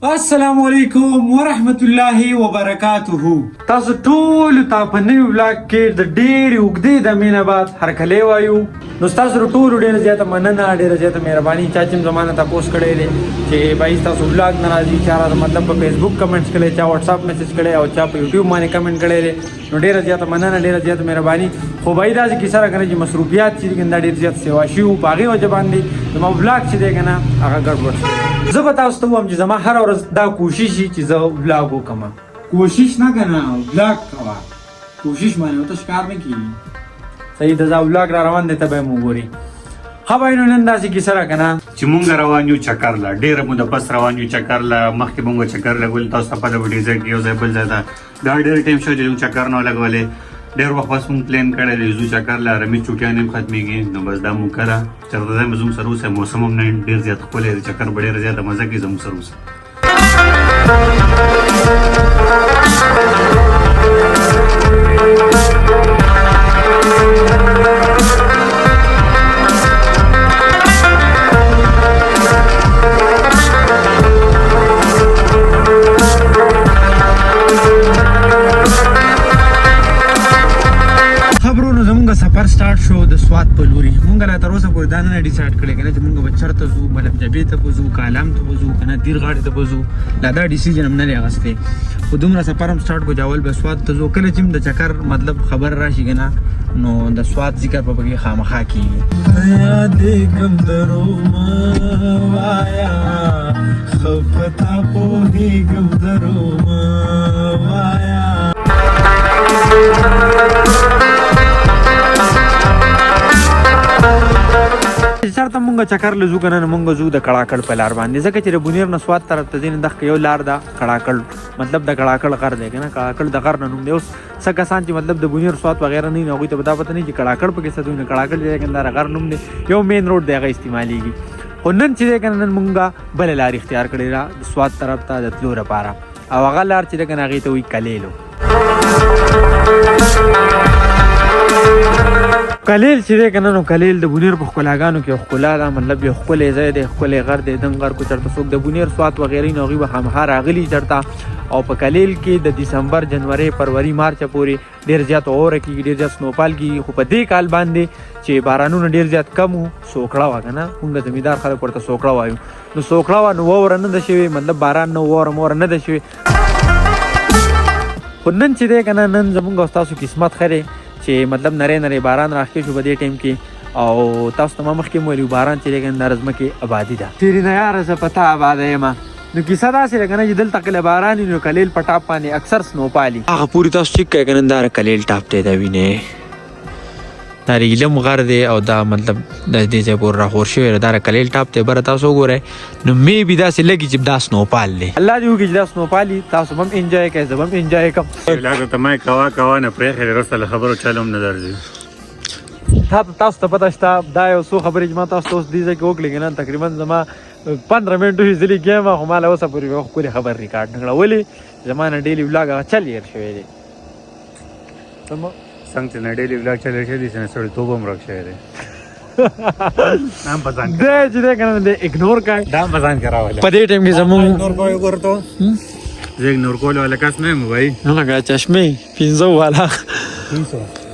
السلام علیکم ورحمت الله وبرکاته. تاسو ټول ته په نوي ولاګ کې د ډېرې اوږدې دمې نه بعد هرکلی وایو. نو ستاسو ټولو ډېره زیاته مننه، ډېره زیاته مهرباني چا چې هم زما نه تپوس کړی دی چې بھائی ستاسو ولاګ نه راځي، چا راته مطلب په فیسبوک کمنټس کړی، چا واتساپ میسج کړی او چا په یوټیوب باندې کمنټ کړی دی. نو ډېره زیاته مننه، ډېره زیاته مهرباني. خو بھائی داسې کیسه را کنه چې مصروفیات چې دي کنه ډېر زیات سیوا شوي وو، په هغې وجه باندې زما ولاګ چې دی کنه هغه ګډوډ شوی. زه به تاسو ته ووایم چې زما هره ورځ دا کوشش وي چې زه ولاګ وکړم. کوشش نه کنه ولاګ کوه، کوشش باندې ورته ښکار نه کېږي. صحیح ده، دا ولاګ را روان دی، ته به یې وګورې. ښه بھائی، نو نن داسې کیسه را کنه چې مونږ روان یو چکر له، ډېره موده پس روان یو چکر له. مخکې مونږ چکر لګول، تاسو ته پته به ډېر ځای کې یو ځای بل ځای ته، دا ډېر ټایم شو چې موږ چکر نه لګولې. ډېر وخت پس مونږ پلان کړی دی ځو چکر له. رمي چوټیانې هم ختمېږي، نو بس دا موقع ده چېرته ځای به زموږ سره اوسئ. موسم هم نن ډېر زیات ښکلی دی، چکر به ډېره زیاته مزه کوي، زموږ سره اوسئ. خبرونو زمونږ سفر سٹارټ شو د سوات په لوري. مونږ لا تر اوسه پورې دا نه ډیسایډ کړی کنه چې مونږ به چرته ځو، ملم جبې ته به ځو، کالام ته به ځو کنه دیر غاړې ته به ځو، لا دا ډیسیژن هم نه دی اخیستی. خو دومره سفر هم سٹارټ کو چې اول به سوات ته ځو. کله چې هم د چکر مطلب خبر راشي کنه نو د سوات ذکر په پکې خامخا کیږي. یادېږم درو مه وایه، ښه په تا پوهېږم درو مه وایه. چېرته مونږ چکر له ځو که نه، نو مونږ ځو د کړاکړ په لار باندې، ځکه چې د بونیر نه سوات طرف ته ځې نو دغه یو لار ده کړاکړ، مطلب د کړاکړ غر دی که نه، کړاکړ د غر نه نوم دی. اوس څه کسان چې مطلب د بونیر سوات وغیره نه وي نو هغوی ته به دا پته نه چې کړاکړ پکې څه دی. نو کړاکړ چې دی که نه دا د غر نوم دی، یو مین روډ دی هغه استعمالېږي. خو نن چې دی که نه نن مونږ بله لار اختیار کړې ده د سوات طرف ته د تلو لپاره، او هغه لار چې ده که نه هغې ته وایي کلیلو. کلیل چې دی که نه نو کلیل د بونیر په ښکلاګانو کې ښکلا ده، مطلب یو ښکلی ځای دی، ښکلی غر دی. دنګ غر کو چېرته څوک د بونیر سوات وغیره نو هغوی به خامخا راغلي چېرته. او په کلیل کې د دسمبر، جنوري، فروری، مارچ پورې ډېر زیات اوره کېږي، ډېر زیات سنوفال کېږي. خو په دې کال باندې چې بارانونه ډېر زیات کم وو، سوکړه وه که نه، موږ زمیندار خلک ورته سوکړه وایو، نو سوکړه وه نو واوره نه ده شوې، مطلب باران نه واوره موره نه ده شوې. خو نن چې دی که نه نن زمونږ او ستاسو قسمت ښه دی چې مطلب نری نری باران راښکې شو په دې ټایم کې. او تاسو ته ما مخکې هم ویلي، باران چې دی که نه دا ځمکې ابادي ده. شیرینه یاره زه په تا اباده یم. نو کیسه داسې ده که نه چې دلته کله باران وي نو کلیل په ټاپ باندې اکثر سنوپالي. هغه پورې تاسو چک کړئ که نه دا کلیل ټاپ دی، دا وینئ دا د علم غر دی او دا مطلب د دې ځای پورې راخور شوی دی، دا د کلیل ټاپ دی. بره تاسو وګورئ نو می بي داسې لګي چې دا سنوپال دی. الله دې وکړي چې دا سنوپال وي، تاسو به هم انجوای کړئ، زه به هم انجوای کړم. لاګه ته ما کوا کوا نه پرېښې دی، وروسته له خبرو چل هم نه درځي. تاسو ته پته شته دا یو څو خبرې چې ما تاسو ته اوس دې ځای کې وکړې که نه تقریبا زما 15 منټو شي زه لیکم، خو ما له اوسه پورې یوه ښکلې خبر ریکارډ نه کړه. ولې زما نه ډیلي ولاګ هغه چل هېر شوی دی. څنګه چې نه ډیلی ولاګ چلی شوی دی، څنګه سړیتوب هم ورک شوی دی. نام په ځان دی چې دی که نه دی اګنور کړ، دا په ځان کې راولې. په دې ټایم کې زمونږ اګنور کوی وګوره ته، زه اګنور کولو والا کس نه یم بھائی. نه لکه چشمې پنځه والا.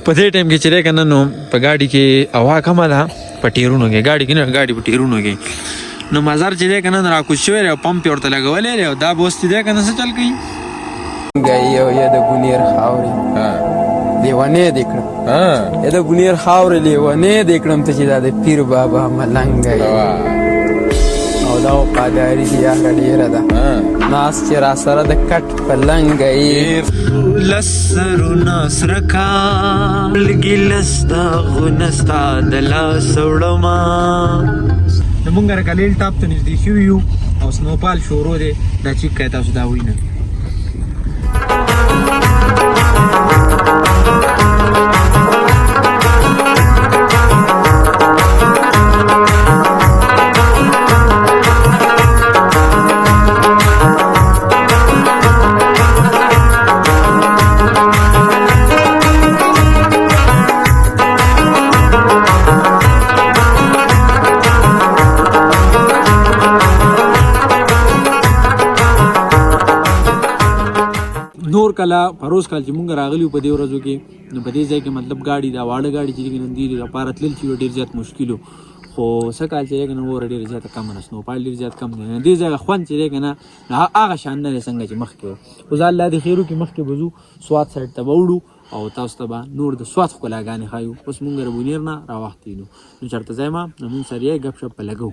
په دې ټایم کې چې دی که نه نو په ګاډي کې هوا کمه ده، په ټیرونو کې ګاډي کې نه ګاډي په ټیرونو کې نو مزار چې دی که نه راکوز شوی دی او پمپ یې ورته لګولی دی او دا به اوس چې دی که نه څه چل کوي. یو یې د بونیر خاورې لیونی دې کړم، یا د بونیر خاورې لیونی دې کړم، ته چې دا د پیر بابا ملنګ یې او دا وفاداري چې یاره ډېره ده، ناست چې راسره د کټ په لنګ یې. لس سرونه سرکا لګي لس داغونه ستا د لاس وړمه. نو مونږ کلیل ټاپ ته نږدې شوي یو او سنوپال شروع دی. دا چیک کړئ تاسو دا وینئ. نور کله پروس کال چې مونږ راغلی په دې ورځو کې، نو په دې ځای کې مطلب ګاډي، دا واړه ګاډي چې دي کنه، دې لپاره تلل چې ډېر زیات مشکل و. خو سږکال چې دی که نه، واوره ډېره زیاته کمه ده، سنوفال ډېر زیات کم دی. دې ځای خوند چې دی که نه، هغه شان نه دی څنګه چې مخکې و. خو ځه، الله دې خیر وکړي، مخکې به ځو، سوات سایډ ته به وړو او تاسو ته به نور د سوات ښکلاګانې ښایو. اوس مونږ د بونیر نه راوختېدو، نو چېرته ځای ما، نو مونږ سره یې ګپ شپ به لګوو.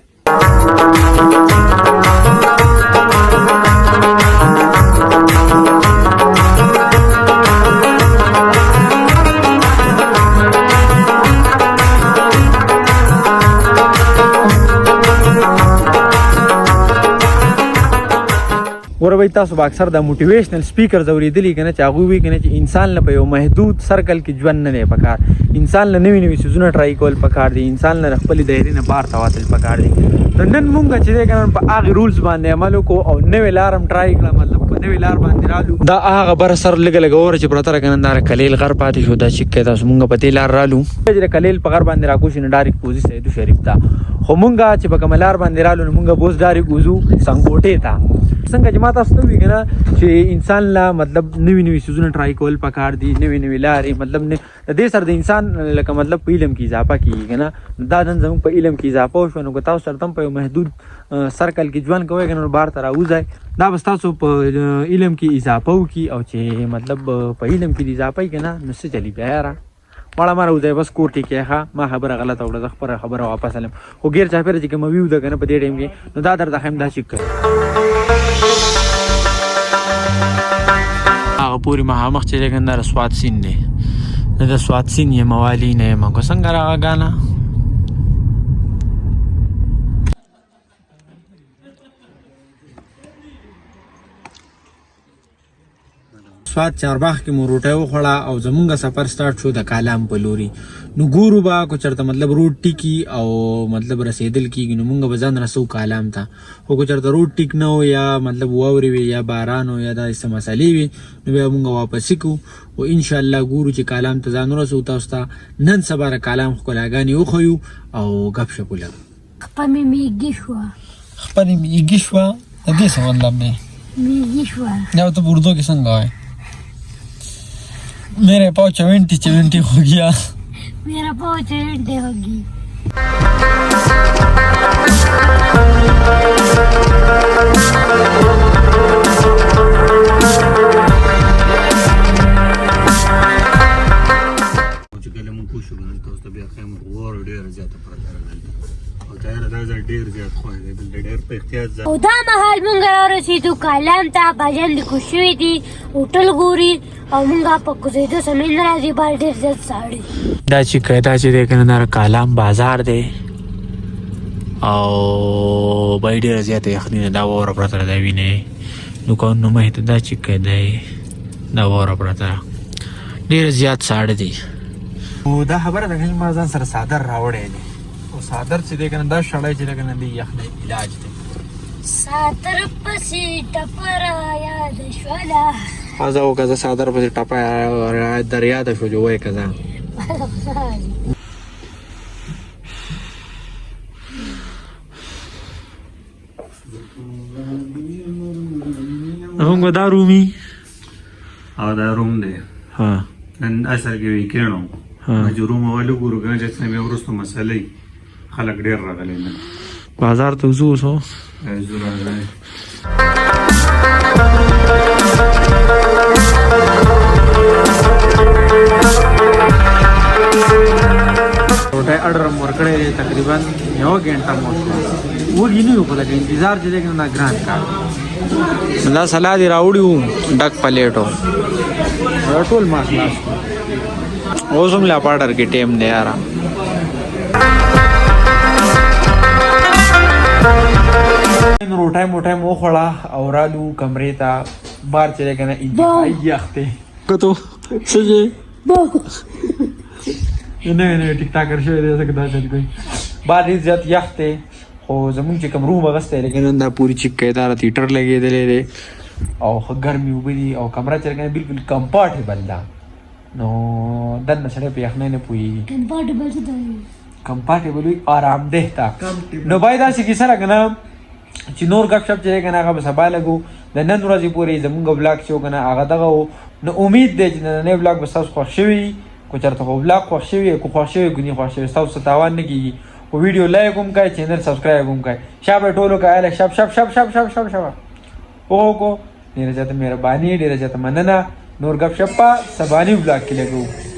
ګوره بھائی، تاسو به اکثر د موټیویشنل سپیکرز اورېدلي که نه، چې هغوی وایي که نه چې انسان له په یو محدود سرکل کې ژوند نه دی پکار، انسان له نوي نوي څیزونه ټرای کول پکار دي، انسان له خپلې دایرې نه بهر ته وتل پکار دي. نو نن مونږ چې دی که نه، په هغې رولز باندې عمل وکړو او نوې لار هم ټرای کړه، مطلب په نوې لار باندې رالو. دا هغه بر سر لږه لږه وره چې پرته ده که نه، دا کلیل غر پاتې شو. دا چې که تاسو مونږ په دې لار رالو چې د کلیل په غر باندې راکوز شو، نو ډایرکټ پوځي سیدو شریف ته. خو مونږ چې په کومه لار باندې رالو، نو مونږ به اوس ډایرکټ وځو سنګوټې ته. څنګه چې ما تاسو ته وویل که نه چې انسان له مطلب نوي نوي څیزونه ټرای کول پکار دي، نوې نوې لارې، مطلب نه د دې سره د انسان لکه مطلب په علم کې اضافه کیږي که نه. دا نن زموږ په علم کې اضافه وشوه. نو که تاسو چېرته هم په یو محدود سرکل کې ژوند کوئ که نه، نو بهر ته راوځئ، دا به ستاسو په علم کې اضافه وکړي. او چې مطلب په علم کې اضافه وي که نه، نو څه چلی بیا یاره، مړه مره وځئ، بس کور ټیک ښه. ما خبره غلطه وکړه، زه خپله خبره واپس علم. خو ګیر چاپېره چې کومه ویو ده که نه په دې ټایم کې، نو دا درته ښیم. دا چې هغه پورې مخامخ چې دی که نه، د سوات سیند دی. زه د سوات سیند یم، والي نه یم که څنګه راغه ګانه. سوات چارباغ کې مو روټۍ وخوړه او زمونږ سفر سٹارټ شو د کالام په لوري. نو ګورو به کو چرته مطلب روډ ټیکی او مطلب رسیدل کیږي، نو مونږ به ځان رسو کالام ته. خو کو چرته روډ ټیک نه و، یا مطلب واورې وي، یا باران و، یا داسې مسلې وي، نو بیا مونږ واپس کو. او ان شاء الله ګورو چې کالام ته ځان ورسو، تاسو ته نن سبا د کالام ښکلاګانې وښیو او ګپ شپ ولګو. خپه مې میږي شوه. خپه دې میږي شوه، د دې څه مطلب دی؟ میږي شوه. دا ته په اردو کې څنګه وایې؟ میرے پاو چوینٹی چوینٹی ہو گیا. میرا پاو چوینٹی ہو گئی. چې کله مونږ کوشش وکړو، تاسو ته بیا ښیم. واوره ډېره زیاته پرته ده دلته او تیاره. دا ځای ډېر زیات خوند دی دلته، ډېر په احتیاط ځای. او دا مهال مونږ راورسېدو کالام ته. بادیان دې کوز شوي دي، هوټل ګوري او مونږ په کوزېدو سمې نه راځي، بار ډېر زیات ساړه دي. دا چې دا چې دی که نه، دا کالام بازار دی او بای ډېره زیاته یخني ده. دا واوره پرته ده، دا وینئ دوکانونو مخې ته. دا چې دی، دا واوره پرته ده، ډېر زیات ساړه دي. او دا خبره ده چې ما ځان سره څادر راوړی دی، او څادر چې دی که نه، دا شړی چې دی که نه، د یخنۍ علاج دی. څادر پسې ټپه را یاد شوله. ښځه وکړه، زه څادر پسې ټپه در یاده شو چې وایې که ځه. زمونږ دا رومي او دا روم دی. ها. نن اصل کې وی کېنو چې روم اول وګورو کنه، چې څنګه بیا وروسته مسلې خلک ډېر راغلي نن. بازار ته وځو اوس. ځو راغلي. روټۍ ارډر مو ورکړی دی، تقریبا یوه ګنټه مو شوه، وږي نه یو، خو لکه انتظار چې دی که نه، دا ګران کار دی. دا سلاد یې راوړي وو ډک پلیټو، دا ټول ما خلاص کړو. اوس هم لا په ارډر کې ټایم دی یاره. روټۍ موټۍ مو وخوړه او رالو کمرې ته. بار چې دی که نه، انتهایي یخ دی. کتو څه چې نوی نوی ټیک ټاکر شوی دی، ځکه دا چل کوي. بار ډېر زیات یخ دی، خو زمونږ چې کوم روم اخیستی دی که نه، دا پورې چک کوي، دا راته هیټر لګېدلی دی او ښه ګرمې اوبه دي او کمره چې ده که نه، بالکل کمفارټیبل ده، نو دننه سړی په یخنۍ نه پوهېږي. کمفارټیبل څه ته وایي؟ کمفارټیبل وي آرامده ته. نو باید داسې کیسه ده که نه چې نور ګپ شپ چې دی که نه، هغه به سبا لګو. د نن ورځې پورې زمونږ بلاګ چې و که نه هغه دغه و. نو امید دی چې نننی بلاګ به ستاسو خوښ شوي. که چېرته خو بلاګ خوښ شوي، که خوښ شوي که نه خوښ شوي، ستاسو څه تاوان نه کېږي. خو ویډیو لایک هم کوئ، چینل سبسکرایب هم کوئ. شابه ټولو کوئ، هله شب شب شب شب شب شب شب وکړو. ډېره زیاته مهرباني، ډېره زیاته مننه. نور ګپ شپ په سباني بلاګ کې لګوو.